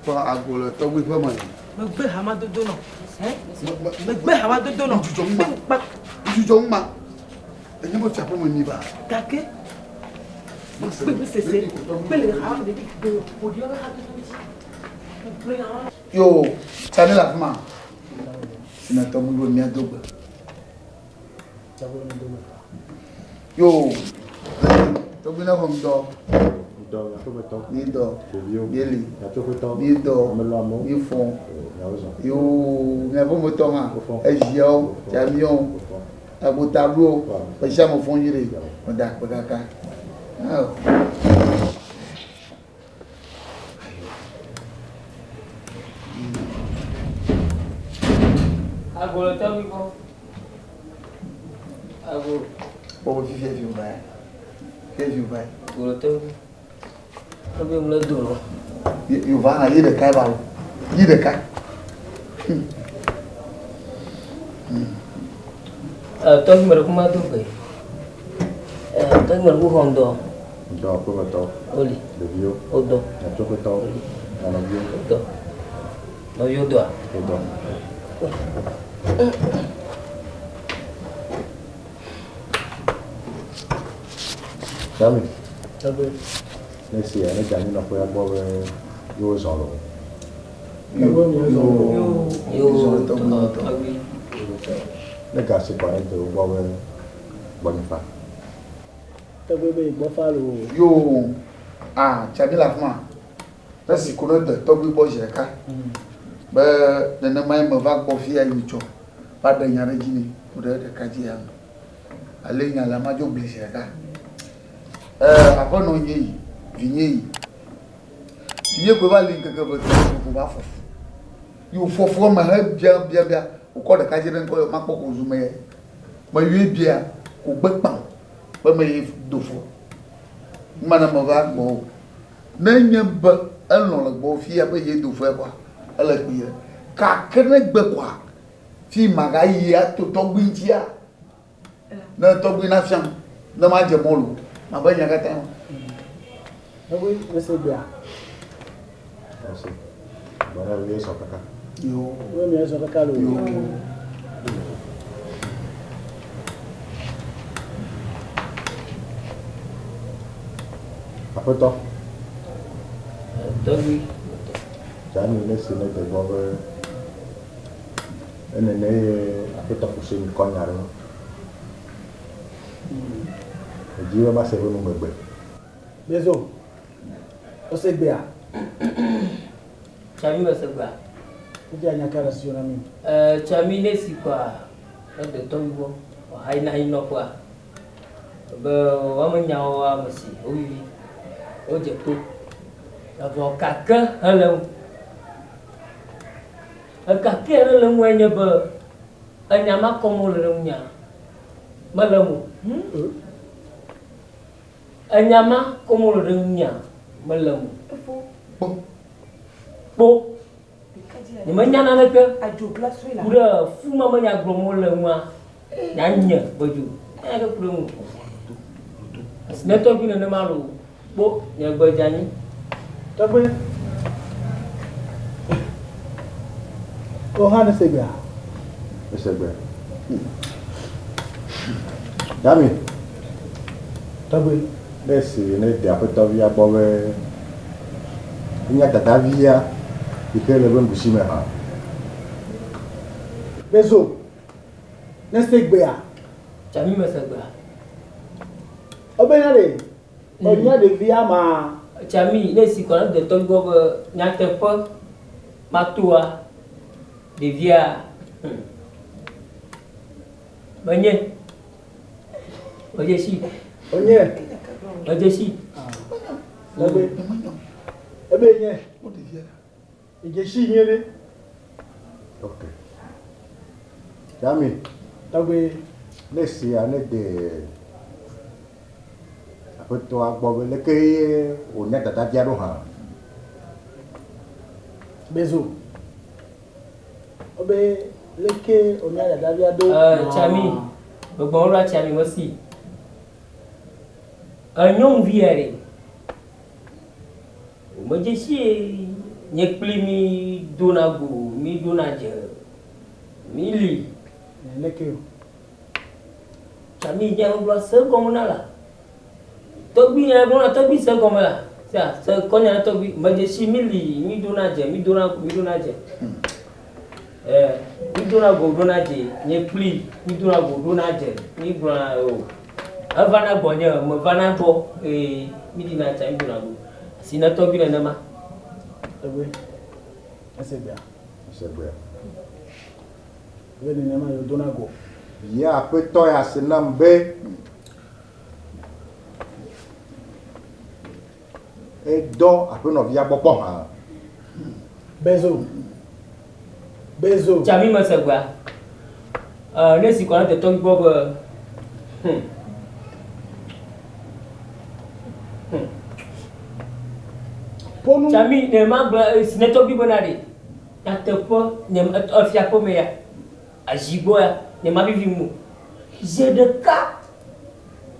Kpɔ ago le tɔgbui ƒe me. Megbe hamadodo nɔ. Megbe hamadodo nɔ. Dzudzɔ ŋma. Dzudzɔ ŋma. Enye be fiaƒe me mi va. Gake megbe nusese kple ha ɖevi ƒoɖi ƒe hadodo ŋuti. Megbe hama. Yo, tsani le afi ma. Si na tɔgbui be míado gbe. Yo, tɔgbui ne xɔ ŋdɔ. Ŋdɔ, aƒemetɔ. Mídɔ. Ɖeviwo. Míeli. Nyatsoƒetɔ. Mídɔ. Amelɔamewo. Mífɔ. Miawo zɔ. Yo, miaƒemetɔ hã. Wofɔ. Eziawo, Wofɔ. tsiamiawo, Wofɔ. agbotaɖuwo, Wofɔ. ƒe sia me fɔ nyuie ɖe. Meda akpe kaka. Ao. Ago le tɔgbui gbɔ. Ago. Kpɔ be fifia fi wòva ya. Fifia fi wòva ya. Ago le tɔgbui. Tɔgbui mle do lɔ. Yova hã yi ɖeka va o. Yi ɖeka. Tɔgbui me ɖe kuma do gbe. Tɔgbui me ɖe ku xɔ ŋdɔ. Ŋdɔ aƒemetɔ. Woli. Ɖeviwo. Wodɔ. Nyatsoƒetɔ. Woli. Nɔviwo. Wodɔ. Nɔviwo dɔa? Wodɔ. Dami. Tɔgbe. Ne si ne dze anyinɔƒea gbɔ be yewo zɔ loo. Yo. Yo tɔgbe. Ne gasi kɔ ne de wo gbɔ be gbɔnye fa. Tɔgbe be gbɔ fa loo. Yo. Ah, tsami le afi ma. Ne si ko ne de tɔgbui gbɔ zi ɖeka. Be nenemae meva gbɔ fia yi tsɔ va ɖe nya ɖe dzi nɛ ku ɖe ɖeka dzi ya me. Ale nya la madzo gblɔe zi ɖeka. Ee, aƒenɔ nye yi, vinye yi. Vinye koe va li ŋkeke eve tɔ ko va fɔ fu. Yi wòfɔ fua me he bia bia bia wòkɔ ɖeka dzi ɖe ŋkɔ yɔ makpɔ ko zu me. Meyɔe bia ko gbe kpam be meyi do fɔ. Numana meva gbɔ o. Ne nye be elɔ̃ le gbɔwò fia be yedo fɔe kɔa, ele kpuie. Gake ne gbe kɔa, fi magayi ato tɔgbui ŋutia, ne tɔgbui nafiam ne madze mɔ lo, mabe nya katã ma. Tɔgbui mese gbea. Mese. Gbɔna be sɔ kaka. Yo. Be mi sɔ kaka lo. Yo. Aƒetɔ. Tɔgbui. Dzani ne si ne de gbɔ be enene ye aƒetɔ Fuseni kɔ nya ɖe ŋu. Edzi be mase eƒe numegbe. Bezo, ose gbea? Tsami mese gbea. Fifia nya ka le asiwò na mí? Tsami ne si kɔa, ne de tɔgbui gbɔ, wòahayi na anyinɔƒea. Be woame nyawo ame si wovivi, wodze to. Evɔ kake hele ŋu. Ekake hele ŋue nye be enya ma kɔm wole ɖe ŋunyea, mele eme o. Enya ma kɔm wole ɖe ŋunyea, mele eme o. Kpo. Nyemenya naneke ku ɖe fu ma me nya gblɔm wole ŋua, nya nye gbedzo. Nya ɖe ku ɖe ŋu. Ne tɔgbui nenema loo, kpo nye gbe dze anyi. Tɔgbui, wò hã nèse gbea? Mese gbe. Dami. Tɔgbui. Ne esi ne de aƒetɔvia gbɔ be enya dadavia yi ke le eƒe nuɖusi me hã. Bezo, nèse gbea? Tsami mese gbea. Wobena ɖe enya ɖevia ma. Tsami, ne esi kɔ ne de tɔgbui gbɔ be nyateƒe matoa ɖevia, menye. Medze si. Onye. Medze si. Ebe. Ebe nye. Edze si nyuie ɖe. Ok. Dami. Tɔgbe. Ne sia ne de aƒetɔa gbɔ be leke ye wònya dadavia ɖo hã. Bezo. Wobe leke wònya dadavia ɖo. Tsami. Megbɔn woɖo tsami mesi. Enyɔnuvi ya ɖe. Wòmedze sie. Nye kpli mi dona go, mi dona dze. Mi li. Leke o. Tsami nye gblɔ se gɔme na la. Tɔgbi nye gblɔ na tɔgbi se gɔme la. Sia se kɔnya na tɔgbi. Medze si mi li, mi dona dze, mi dona go, mi dona dze. Eh, mi dona go dona dze. Nye kpli mi dona go dona dze. Mi gblɔna o. Evana gbɔnye, mevana gbɔ. Eye mi ɖina tsa, mi dona go. Si ne tɔgbi nenema. Tɔgbi. Ese gbea. Ese gbea. Ebe nenema yewo dona go. Bia aƒetɔ ya se nam be edɔ aƒenɔvia gbɔ kpɔ hã. Bezo. Bezo. Tsa mi mese gbea. Ne si kɔ na tetɔ gbɔ be Ponu. Tsa mi ne ma gblɔ si ne tɔgbi bena ɖe. Nyateƒe nye efia ƒeme ya. Azi gbɔ ya nye ma vivi mu. Zi ɖeka.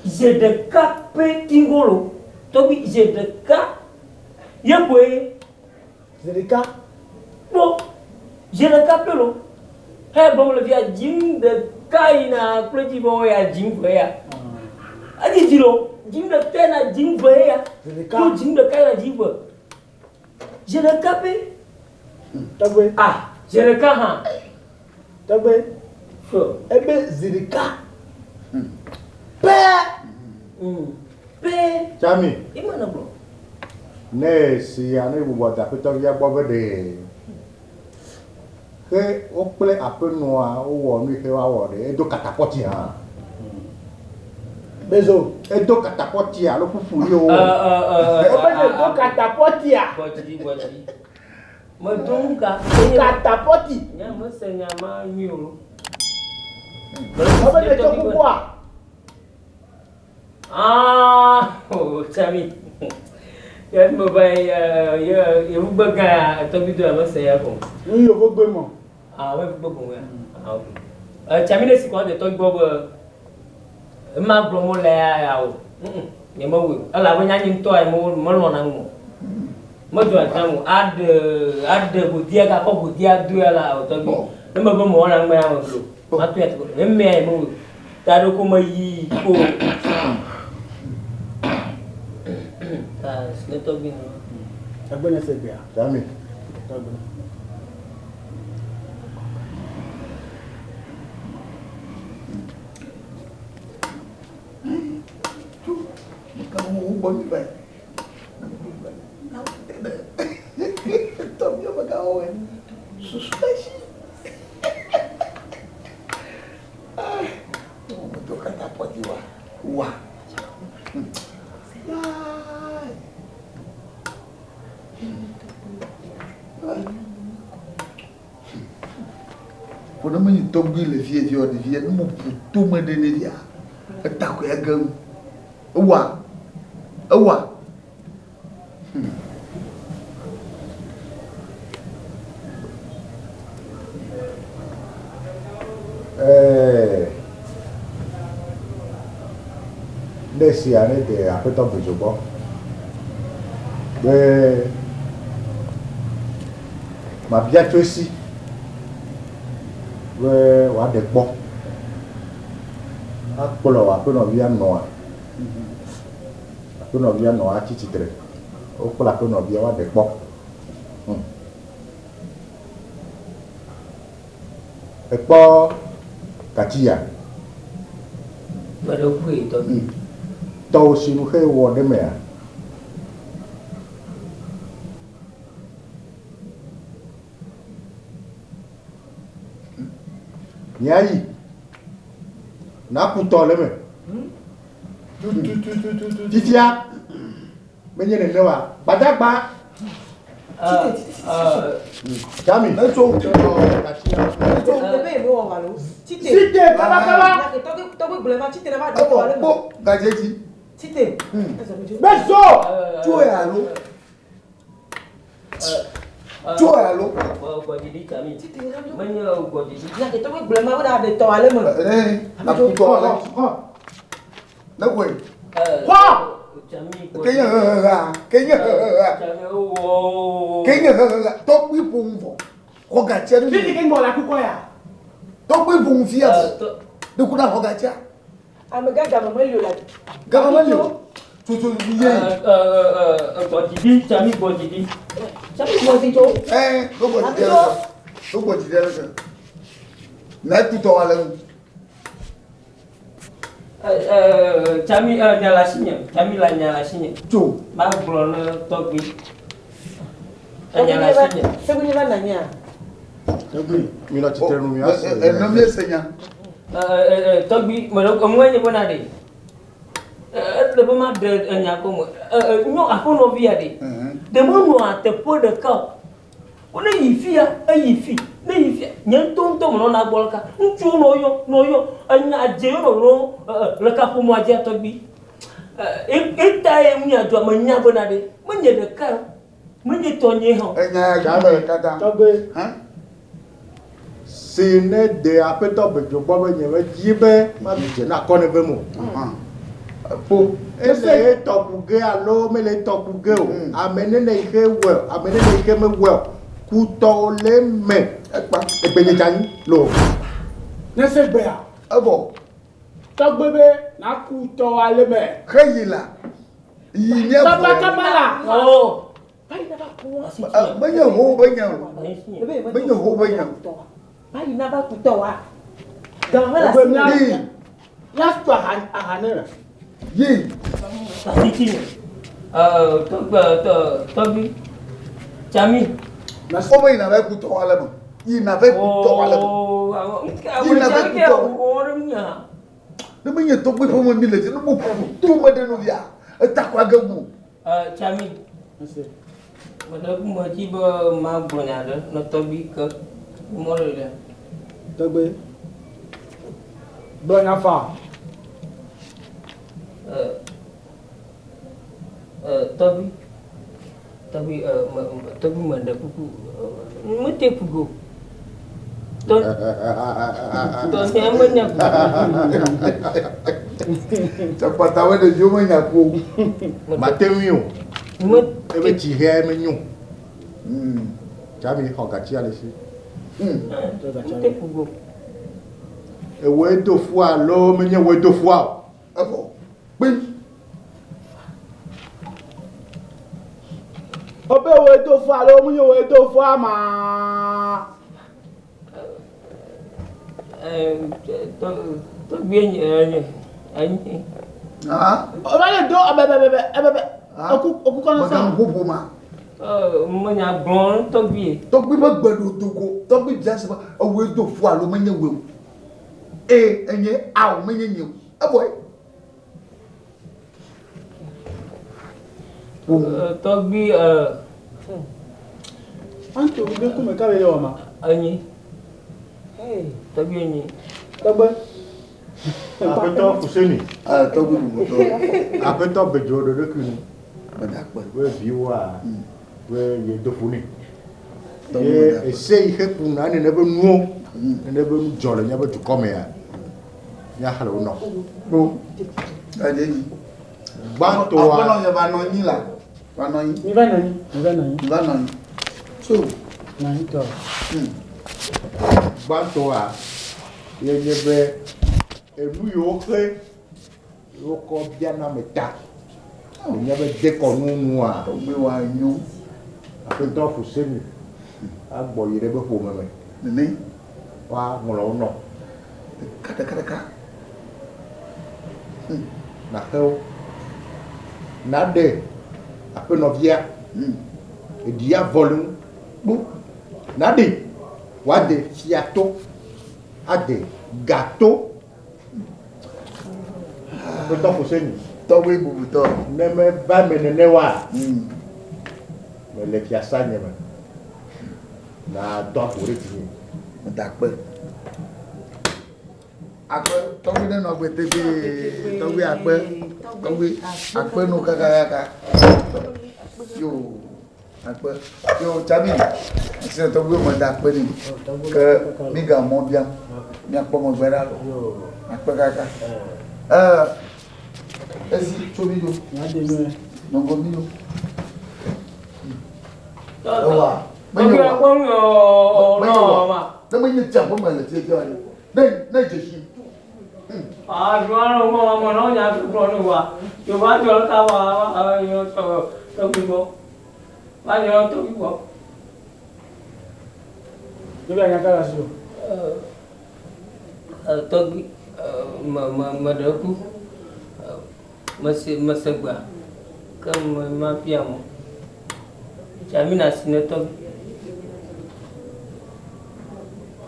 Zi ɖeka pe tingolo. Tɔgbi zi ɖeka. Ye koe. Zi ɖeka. Kpɔ. Zi ɖeka pe lo. He gbɔ le fia dzim ɖeka yina kple dzi bɔ ya dzim ve ya. Edzi dzi lo. Dzim ɖeka yina dzim ve ya. Zi ɖeka. Tso dzim ɖeka yina dzim ve. Zi ɖeka pe. Tɔgbi. Ah, zi ɖeka hã. Tɔgbi. Fo. Ebe zi ɖeka. Pɛ. Pɛ. Tsami. Ema na gblɔ. Ne si ya ne bubɔ da aƒetɔvia gbɔ be ɖe. Ke wokple aƒenɔa wowɔ nu yi ke woawɔ ɖe edo katapɔti hã. Bezo. Edo katapɔti alo ƒuƒu ye wowɔ. Wobe ne do katapɔtia. Gbɔdzi gbɔdzi. Medo nuka. Katapɔti. Nya mese nya ma nyui o. Wobe ne do kukua. Ah, oh, Tsami. Ya me va ye ye yevu gã tɔgbi do ya mese ya gɔme. Nu yevu gbe mɔ. Ah, yevu gbe gɔme ya. Ah, ok. Tsami ne si kɔ de tɔgbi gbɔ be ema gblɔ mo le ya ya o. Nye me wɔ. Elabe nya nye ŋutɔ ya me melɔna ŋu. Medzɔ dzi ŋu. Aɖe aɖe godia gakɔ godia do ya la o tɔgbi. Ne me be me wɔna ŋu ya me glo. Mato ya tɔgbi. Ne mea ya me wɔ. Ta ɖo ko me yi ko. Ta ne tɔgbi no. Tɔgbi ne se gbea. Tsami. Tɔgbi. Wo gbɔ mi va yi. Tɔgbi wo ga wɔ susu le si. Wo do katapɔti wa. Wa. Ko ne menye tɔgbi le fie fie ɖevia ne mo ƒo tome ɖe ɖevia eta koe ege ŋu. Ewa. Ewa. Ne sia ne de aƒetɔ Bezo gbɔ be mabia tso esi be wòaɖe kpɔ akplɔ aƒenɔvia nɔa. Aƒenɔvia nɔa atsi tsitre. Wokplɔ aƒenɔvia woaɖe kpɔ. Ekpɔ katsiya. Meɖe koe tɔgbi. Tɔwò si nu xe wɔ ɖe mea? Miayi. Naku tɔ le me. Fifia. Menye nene wa. Gbadagba. Tsami. Etso. Katsiya. Ebe mi wɔ wa lo. Tite. Tite kaba kaba. Tɔgbi tɔgbi gblɔ ma tite ne va do Evɔ wa le me. kpɔ gadze dzi. Tite. Bezo. Tso ya alo. Tso ya alo. Gbɔdzi ɖi Tsami. Tite ne va do. Menye gbɔdzi ɖi. Tɔgbi gblɔ ma wo na ɖe tɔ wa le me. Ne nakutɔ ale. Ne koe. Xɔ. Ke nye heheha, ke nye heheha. Ke nye heheha. Tɔgbui ƒo nu vɔ. Xɔ gatsia ɖe. Fiti ke ŋgɔ le akukɔ ya. Tɔgbui ƒo nu fia vɔ. Ɖeko na xɔ gatsia. Amegã game meli o la. Game meli o. Tutu ye. Gbɔdzidi, tsami gbɔdzidi. Tsami gbɔdzi tso. Ɛɛ, do gbɔdzidi ɖe. Do gbɔdzidi ɖe. Na etutɔ wa le ŋu. Tsami nya le asinye. Tsami la nya le asinye. Tso. Magblɔ ne tɔgbui. Enya le asinye. Tɔgbui ne va na nyia. Tɔgbui, mi nɔ tsitre nu mi ase. Ene mi ese nya. Tɔgbui, me ɖe eŋue nye bena ɖe. Ele be maɖe enya gɔme. Nyɔ aƒenɔvia ɖe. Ɖe menɔa teƒe ɖeka o. Wo ne yi fia, eyi fi, ne yi fia, nye ŋutɔ ŋutɔ menɔna gbɔ ɖeka. Ŋutsuwo nɔ yɔ, nɔ yɔ, enya dze yɔ nɔ le kaƒomɔa dzia tɔgbi. Eta ye ŋu nya dzɔa, menya bena ɖe, menye ɖeka o, menye tɔnye hã o. Enya ya gblɔm mele katã. Tɔgbe. Hã? Si ne de aƒetɔ bedzo gbɔ be nye medzi be maɖu dze na akɔ ne vem o. Kpo. Ele etɔ ku ge alo mele etɔ ku ge o. Ame nene yi ke wɔe o, ame nene yi ke mewɔe o. Kutɔwo le eme. Ekpa. Egbe nye dze anyi loo. Ne se gbea. Evɔ. Tɔgbe be naku tɔwoa le eme. Xeyi la. Yi mía vɔe. Kaba kaba la. Oh. Menye ho be nya o. Menye ho be nya o. Yi. Yi. Tɔgbi. Tsami. Wo be yina va ku tɔwa le me. Yina va ku tɔwa le me. Yina va ku tɔwa. Ne menye tɔgbi ƒe me mi le dzi ne mo ƒu to me ɖe nɔvia etakɔ age wu. Tsami. Meɖe ku me dzi be magblɔ nya ɖe ne tɔgbi ke mɔ ɖe ɖe. Tɔgbi. Gblɔ nya faa. Tɔgbi. Tɔgbi tɔgbi me ɖe kuku mete ku go. Tɔ tɔ nye menya ku. Tsakpatawo ɖeviwo menya ku o. Mate ŋui o. Ebe tsi hɛ menyo. Tsami xɔ gatsia le si. Mete ku go. Ewoe do fua alo menye woe do fua o. Evɔ kpim. Obe woe do fua alo menye woe do fua ma. Tɔgbi nye enyi. Ova le do ebebebe ebebe. Oku oku kɔnɔ sa. Mega ŋu ƒoƒo ma. Menya gblɔ tɔgbi. Tɔgbi be gbe ɖo do go. Tɔgbi bia se be ewoe do fua alo menye woe o. E enye ao menye nye o. Evɔe. Tɔgbi Anto be kume ka be le wɔ ma. Enyi. Tɔgbi enyi. Tɔgbe. Aƒetɔ Fuseni. Tɔgbi bubutɔ. Aƒetɔ bedzo ɖe ɖokui nu. Meda akpe. Be viwoa be ye do ƒu nɛ. Ye ese yi ke kuna nene be nuwo nene be nu dzɔ le míaƒe dukɔ mea míaxlẽ wo nɔ. Kpo. Ɛdze dzi. Gbãtɔa. Aƒenɔ nye va nɔ anyi la. Va nɔ anyi. Mi va nɔ anyi. Mi va nɔ anyi. Mi va nɔ anyi. So. Nɔ anyi tɔ. Gbãtɔa ye nye be enu yiwo xe wokɔ biana ame ta le míaƒe dekɔnu nua. Tɔgbi wa nyo. Aƒetɔ Fuseni agbɔ yi ɖe eƒe ƒome me. Nene. Woaŋlɔ wo nɔ. Ɖeka ɖeka ɖeka. Naxe wo. Naɖe aƒenɔvia. Eɖia vɔ le ŋu. Kpo. Naɖe woade fiato. Ade gato. Aƒetɔ Fuseni. Tɔgbi bubutɔ. Ne meva eme nene wa. Mele fiasa nye me. Na dɔ aƒo ɖe dzinye. Meda akpe. Akpe tɔgbi ne nɔ agbe tegbee. Tɔgbi akpe. Tɔgbi akpe nu kakakaka. Yo akpe. Yo Tsami. Asi ne tɔgbi meda akpe ni. Ke mi ga mɔ biam. Miakpɔ megbe ɖa lo. Akpe kaka. Ezi tso mi dzo. Nɔgɔ mi dzo. Ewa. Menye wa. Menye wa. Ne menye tia ƒe me le tietia wa. Ne ne dzesi. Azɔ mo mo no nya gblɔ ne wa. Yo va jɔ ka wa yo tɔ tɔgbi gbɔ. Va jɔ tɔgbi gbɔ. Bébé anya ka la si o. Tɔgbi me me me ɖe ku. Mese mese gbea. Ke me ma fia mo. Tsamina si ne tɔgbi.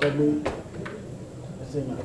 Tɔgbi. Ese nya.